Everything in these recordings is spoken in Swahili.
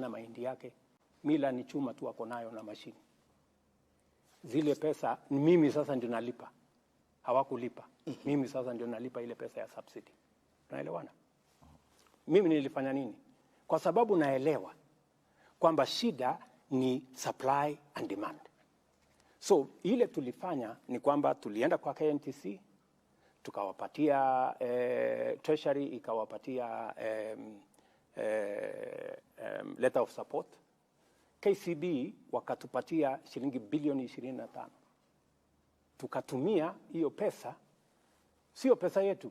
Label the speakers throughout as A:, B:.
A: Hana mahindi yake, miller ni chuma tu ako nayo na mashini. Zile pesa mimi sasa ndio nalipa, hawakulipa. Mimi sasa ndio nalipa ile pesa ya subsidy. Tunaelewana? Mimi nilifanya nini? Kwa sababu naelewa kwamba shida ni supply and demand. So ile tulifanya ni kwamba tulienda kwa KNTC, tukawapatia, Treasury ikawapatia letter of support. KCB wakatupatia shilingi bilioni 25. Tukatumia hiyo pesa, sio pesa yetu,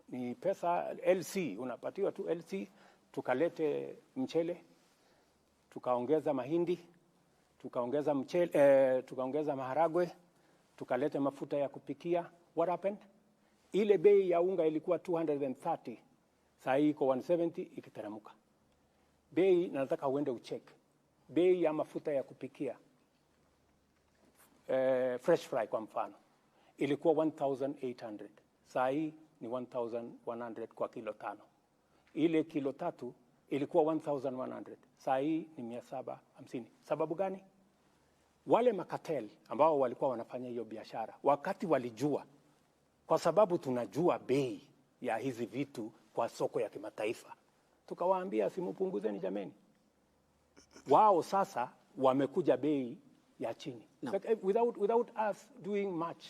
A: ni pesa LC, unapatiwa tu LC, tukalete mchele, tukaongeza mahindi, tukaongeza mchele, tukaongeza maharagwe, tukalete mafuta ya kupikia. What happened? Ile bei ya unga ilikuwa 230, saa hii iko 170 ikiteremka. Bei, nataka uende ucheck bei ya mafuta ya kupikia, Fresh Fri kwa mfano ilikuwa 1800, saa hii ni 1100 kwa kilo 5. Ile kilo 3 ilikuwa 1100, saa hii ni 750. Sababu gani? Wale macartel ambao walikuwa wanafanya hiyo biashara, wakati walijua, kwa sababu tunajua bei ya hizi vitu kwa soko ya kimataifa, tukawaambia, "Si mupunguzeni jameni." Wao sasa wamekuja bei ya chini.
B: No.
A: Like, without us doing much.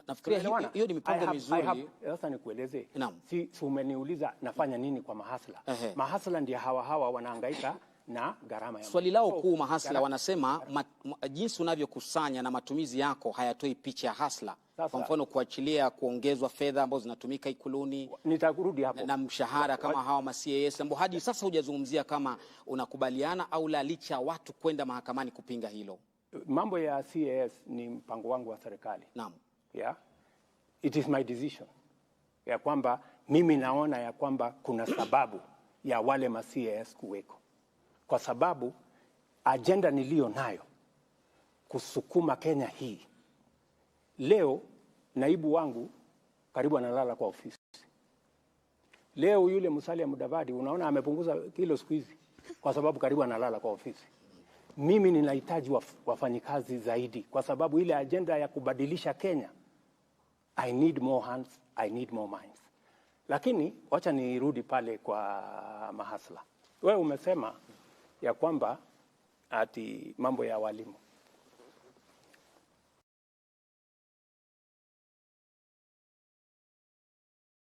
B: Nafikiria
A: Tunaelewana?
B: hiyo ni mipango mizuri.
A: Sasa nikueleze.
B: Naam.
A: Si umeniuliza nafanya nini kwa mahustler?
B: Ehe.
A: Mahustler ndio hawa hawa wanahangaika na gharama ya
B: Swali lao
A: So,
B: kuu mahustler wanasema jinsi unavyokusanya na matumizi yako hayatoi picha ya hustler. Kwa mfano, kuachilia kuongezwa fedha ambazo zinatumika Ikuluni
A: Nitarudi hapo.
B: na mshahara kama hawa ma CAS ambao hadi sasa hujazungumzia kama unakubaliana au la, licha ya watu kwenda mahakamani kupinga hilo.
A: Mambo ya CAS ni mpango wangu wa serikali. Yeah? It is my decision ya kwamba mimi naona ya kwamba kuna sababu ya wale ma CAS kuweko, kwa sababu agenda niliyo nayo kusukuma Kenya hii. Leo naibu wangu karibu analala kwa ofisi. Leo yule Musalia Mudavadi, unaona amepunguza kilo siku hizi kwa sababu karibu analala kwa ofisi. Mimi ninahitaji wafanyikazi zaidi kwa sababu ile agenda ya kubadilisha Kenya, I need more hands, I need more minds. Lakini wacha nirudi pale kwa mahustler. Wewe umesema ya kwamba ati mambo ya walimu